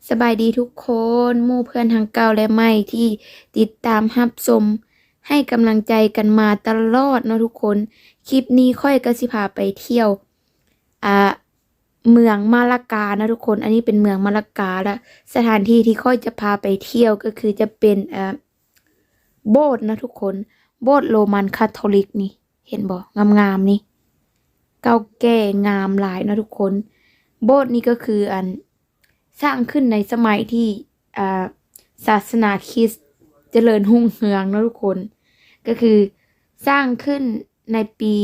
ສະບາຍດີທຸກຄົນ, ໝູ່ເພື່ອນທັງເກົ່າ ແລະ ໃໝ່ ທີ່ຕິດຕາມຮັບຊົມ ໃຫ້ກຳລັງໃຈກັນມາຕະຫຼອດເນາະທຸກຄົນ. ຄລິບນີ້ຂ້ອຍກໍຊິພາໄປທ່ຽວ ອ່າ ເມືອງມາລາກາເນາະທຸກຄົນ. ອັນນີ້ເປັນເມືອງມາລາກາ ແລະ ສະຖານທີ່ທີ່ຂ້ອຍຈະພາໄປທ່ຽວກໍຄືຈະເປັນ ອ່າ ໂບດເນາະທຸກຄົນ, ໂບດໂຣມັນຄາໂທລິກນີ້ ເຫັນບໍ່? ງາມໆ ນີ້ ເກົ່າແກ່ງາມຫຼາຍເນາະທຸກຄົນ. ໂບດນີ້ກໍຄື ອັນ ສ້າງຂຶ້ນໃນສະໄໝທີ່ ອ່າ ສາສະໜາຄຣິສຈະເລີນຮຸ່ງເຮືອງເນາະທຸກຄົນ, ກໍຄືສ້າງຂຶ້ນໃນປີ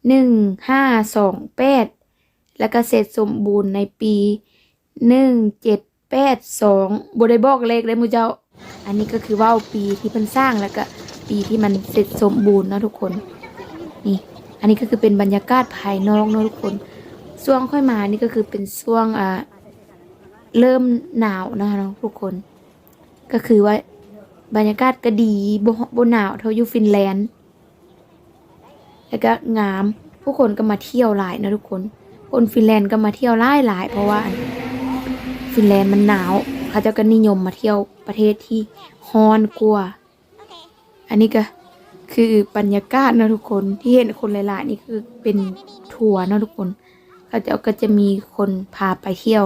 ໜຶ່ງຫ້າສອງແປດ ແລ້ວກໍເສັດສົມບູນໃນປີໜຶ່ງເຈັດ ແປດສອງ ບໍ່ໄດ້ບອກເລກເດ້ໝູ່ເຈົ້າ. ອັນນີ້ກໍຄືເວົ້າປີທີ່ເພິ່ນສ້າງ ແລ້ວກະປີທີ່ມັນເສັດສົມບູນເນາະທຸກຄົນ. ນີ້ ອັນນີ້ກໍຄືເປັນບັນຍາກາດພາຍນອກເນາະທຸກຄົນ. ຊ່ວງຂ້ອຍມານີ້ກໍຄືເປັນຊ່ວງ ອ່າ ເລີ່ມໜາວນະເນາະທຸກຄົນ, ກໍຄືວ່າບັນຍາກາດກໍດີ ບໍ່ ບໍ່ໜາວເທົ່າຢູ່ຟິນແລນ. ແລ້ວກໍງາມ, ຜູ້ຄົນກໍມາທ່ຽວຫຼາຍເນາະທຸກຄົນ. ຄົນຟິນແລນກໍມາທ່ຽວຫຼາຍໆ ເພາະວ່າ ອັນ ຟິນແລນມັນໜາວ, ເຂົາເຈົ້າກໍນິຍົມມາທ່ຽວປະເທດທີ່ຮ້ອນກວ່າ. ອັນນີ້ກໍຄືບັນຍາກາດເນາະທຸກຄົນ, ທີ່ເຫັນຄົນຫຼາຍໆ ນີ້ຄືເປັນທົວເນາະທຸກຄົນ, ເຂົາເຈົ້າກໍຈະມີຄົນພາໄປທ່ຽວ.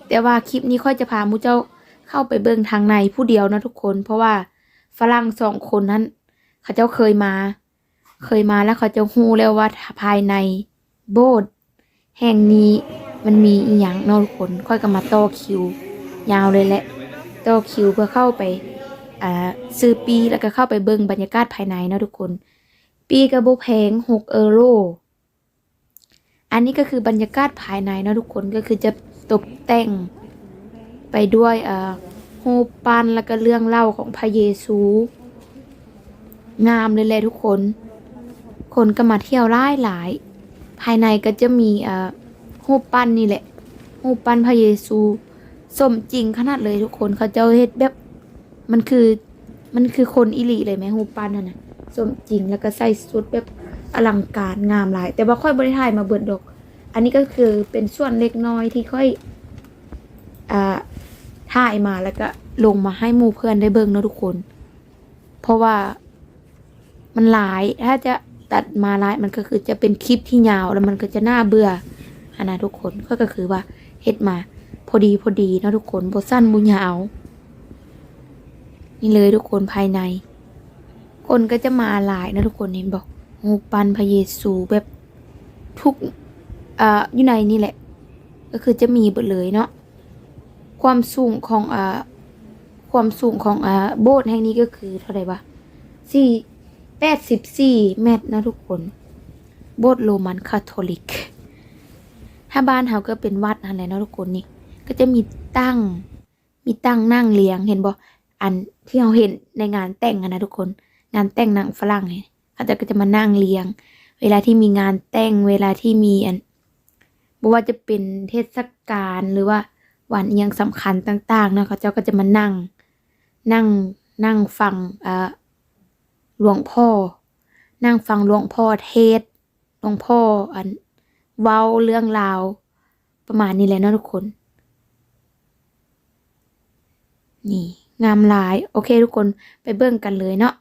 ແຕ່ວ່າຄລິບນີ້ຂ້ອຍຈະພາໝູ່ເຈົ້າເຂົ້າໄປເບິ່ງທາງໃນຜູ້ດຽວເນາະທຸກຄົນ, ເພາະວ່າຝຣັ່ງສອງຄົນນັ້ນ ເຂົາເຈົ້າເຄີຍມາ ເຄີຍມາແລ້ວ ເຂົາເຈົ້າຮູ້ແລ້ວວ່າພາຍໃນໂບດແຫ່ງນີ້ມັນມີອີ່ຫຍັງເນາະທຸກຄົນ. ຂ້ອຍກໍມາຕໍ່ຄິວຍາວເລີຍແຫຼະ, ຕໍ່ຄິວເພື່ອເຂົ້າໄປ ອ່າ ຊື້ປີ້ ແລ້ວກໍເຂົ້າໄປເບິ່ງບັນຍາກາດພາຍໃນເນາະທຸກຄົນ. ປີ້ກໍບໍ່ແພງ ຫົກເອີໂຣ. ອັນນີ້ກໍຄືບັນຍາກາດພາຍໃນເນາະທຸກຄົນ, ກໍຄືຈະຕົບແຕ່ງໄປດ້ວຍ ເອີ ຮູບປັ້ນ ແລ້ວກໍເລື່ອງເລົ່າຂອງພະເຢຊູ. ງາມເລີຍແຫຼະທຸກຄົນ, ຄົນກໍມາທ່ຽວຫຼາຍໆ. ພາຍໃນກໍຈະມີ ເອີ ຮູບປັ້ນນີ້ແຫຼະ, ຮູບປັ້ນພະເຢຊູ ສົມຈິງຂະໜາດເລີຍທຸກຄົນ. ເຂົາເຈົ້າເຮັດແບບ ມັນຄື ມັນຄືຄົນອີ່ຫຼີເລີຍແມະ ຮູບປັ້ນຫັ້ນນະ, ສົມຈິງ ແລ້ວກໍໃສ່ຊຸດແບບອະລັງການງາມຫຼາຍ. ແຕ່ວ່າຂ້ອຍບໍ່ໄດ້ຖ່າຍມາເບິດດອກ, ອັນນີ້ກໍຄືເປັນສ່ວນເລັກນ້ອຍທີ່ຂ້ອຍ ອ່າ ຖ່າຍມາ ແລ້ວກໍລົງມາໃຫ້ໝູ່ເພື່ອນໄດ້ເບິ່ງເນາະທຸກຄົນ, ເພາະວ່າ ມັນຫຼາຍ, ຖ້າຈະຕັດມາຫຼາຍ ມັນກໍຄືຈະເປັນຄລິບທີ່ຍາວ ແລ້ວມັນກໍຈະໜ້າເບື່ອຫັ້ນນະທຸກຄົນ. ຂ້ອຍກໍຄືວ່າເຮັດມາພໍດີ ພໍດີເນາະທຸກຄົນ, ບໍ່ສັ້ນບໍ່ຍາວ. ນີ້ເລີຍທຸກຄົນ, ພາຍໃນຄົນກໍຈະມາຫຼາຍເນາະທຸກຄົນ. ເຫັນບໍ່? ຮູບປັ້ນພະເຢຊູແບບທຸກ ເອີ ຢູ່ໃນນີ້ແຫຼະ, ກໍຄືຈະມີເບິດເລີຍເນາະ. ຄວາມສູງຂອງ ອ່າ ຄວາມສູງຂອງ ອ່າ ໂບດແຫ່ງນີ້ກໍຄືເທົ່າໃດວະ? ສີ່ ແປດສິບສີ່ແມັດເນາະທຸກຄົນ, ໂບດໂຣມັນຄາໂທລິກ. ຖ້າບ້ານເຮົາກໍເປັນວັດຫັ້ນແຫຼະເນາະທຸກຄົນ. ນີ້ກໍຈະມີຕັ່ງ ມີຕັ່ງນັ່ງລຽງ, ເຫັນບໍ່? ອັນທີ່ເຮົາເຫັນໃນງານແຕ່ງຫັ້ນນະທຸກຄົນ, ງານແຕ່ງໜັງຝຣັ່ງນີ້ ເຂົາເຈົ້າກໍຈະມານັ່ງລຽງ ເວລາທີ່ມີງານແຕ່ງ, ເວລາທີ່ມີອັນ ບໍ່ວ່າຈະເປັນເທດສະການ ຫຼືວ່າວັນອີ່ຫຍັງສຳຄັນຕ່າງໆເນາະ, ເຂົາເຈົ້າກໍຈະມານັ່ງ ນັ່ງ ນັ່ງຟັງ ເອີ ຫຼວງພໍ່ ນັ່ງຟັງຫຼວງພໍ່ເທດ, ຫຼວງພໍ່ ອັນ ເວົ້າເລື່ອງລາວປະມານນີ້ແຫຼະເນາະທຸກຄົນ. ນີ້ ງາມຫຼາຍ. ໂອເຄທຸກຄົນ, ໄປເບິ່ງກັນເລີຍເນາະ,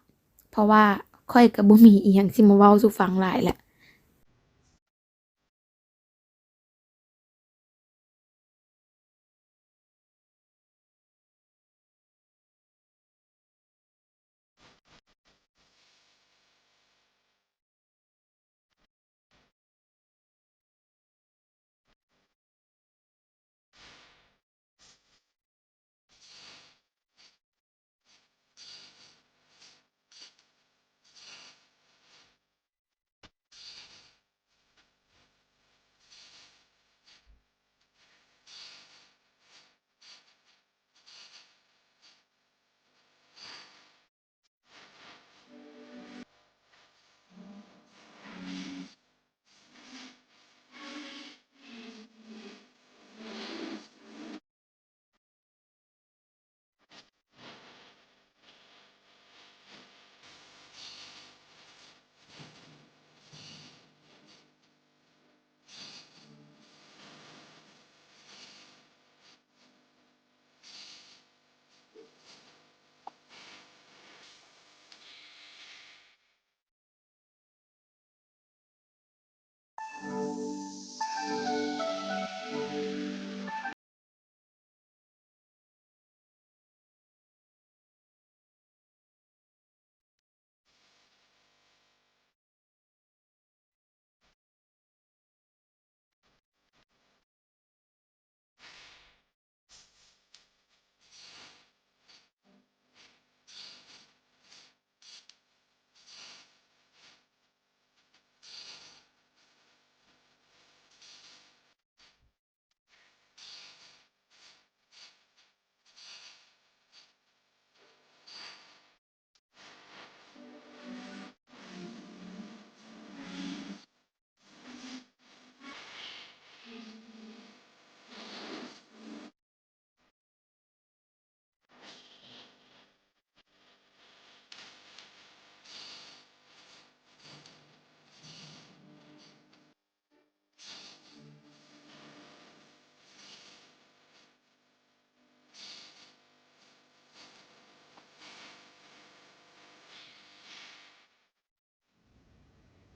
ເພາະວ່າຂ້ອຍກໍບໍ່ມີອີ່ຫຍັງຊິມາເວົ້າສູ່ຟັງຫຼາຍແຫຼະ.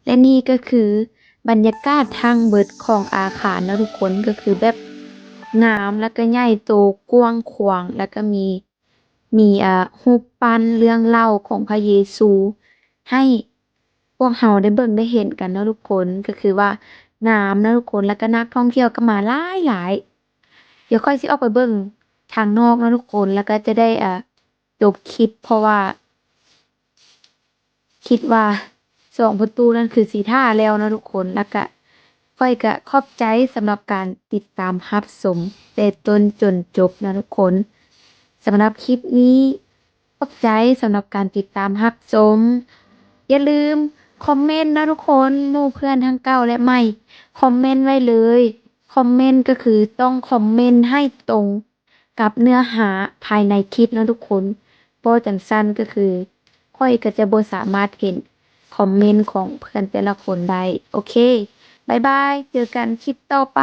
ແລະນີ້ກໍຄືບັນຍາກາດທັງເບິດຂອງອາຄານເນາະທຸກຄົນ ກໍຄືແບບງາມ ແລ້ວກໍໃຫຍ່ໂຕກວ້າງຂວາງ ແລ້ວກໍມີ ມີ ເອີ ຮູບປັ້ນເລື່ອງເລົ່າຂອງພະເຢຊູ ໃຫ້ພວກເຮົາໄດ້ເບິ່ງໄດ້ເຫັນກັນເນາະທຸກຄົນ ກໍຄືວ່າງາມເນາະທຸກຄົນ ແລ້ວກໍນັກທ່ອງທ່ຽວກໍມາຫຼາຍໆ. ດຽວຂ້ອຍຊິອອກໄປເບິ່ງທາງນອກເນາະທຸກຄົນ ແລ້ວກໍຈະໄດ້ ເອີ ຈົບຄລິບ ເພາະວ່າ ຄິດວ່າສອງປະຕູນັ້ນຄືຊິຖ້າແລ້ວເນາະທຸກຄົນ ແລ້ວກະຂ້ອຍກະຂອບໃຈສຳລັບການຕິດຕາມຮັບຊົມແຕ່ຕົ້ນຈົນຈົບເນາະທຸກຄົນ. ສຳລັບຄລິບນີ້ ຂອບໃຈສຳລັບການຕິດຕາມຮັບຊົມ. ຢ່າລືມຄອມເມັນເນາະທຸກຄົນ, ໝູ່ເພື່ອນທັງເກົ່າ ແລະ ໃໝ່ ຄອມເມັນໄວ້ເລີຍ. ຄອມເມັນກໍຄືຕ້ອງຄອມເມັນໃຫ້ຕົງ ກັບເນື້ອຫາພາຍໃນຄລິບເນາະທຸກຄົນ, ບໍ່ຈັ່ງຊັ້ນກໍຄືຂ້ອຍກໍຈະບໍ່ສາມາດເຫັນຄອມເມັນຂອງເພື່ອນແຕ່ລະຄົນໄດ້. ໂອເຄ ບາຍບາຍ ເຈີກັນຄລິບຕໍ່ໄປ.